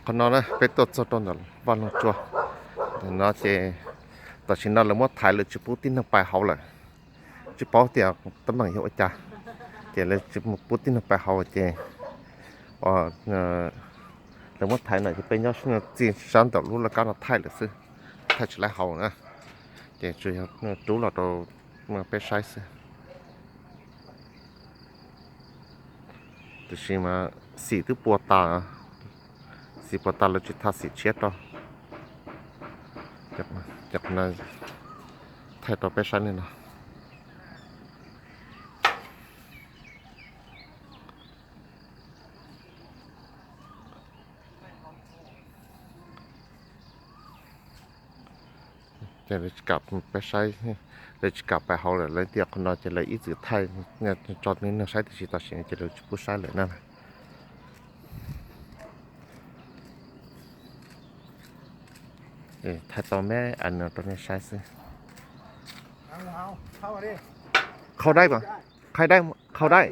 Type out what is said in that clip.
Qhov no na peb tuaj txog rau ntawm Vaj Loog Tsua no ces tam sim no lawv muab thaiv, lawv tsis pub tib neeg pais hauv lawm. Tsis paub tias teeb meem yog ua cas, ces lawv tsis pub tib neeg pais hauv ces lawv muab thaiv ntawm ces peb nyob txij sab ntawm lub laj kab no thaij lawm xwb, thaij tsis laib hauv na. Ces tsuas yog rub los rau peb saib xwb. Tiam sis mas xim twb pua tas, xim pua tas lawv tsis tha xim tshiab rau. Ces thaij rau peb saib li no. Ces lawv tsis kam peb saib, lawv tsis kam pais hauv lawm, lawv tias qhov no ces lawv ib txwm thaij tso nej saib tiam sis tam sim no ces lawv tsis pub saib lawm na. Thaij tau me as no rau nej saib xwb. Khau dai mas, khai dai, khau dai.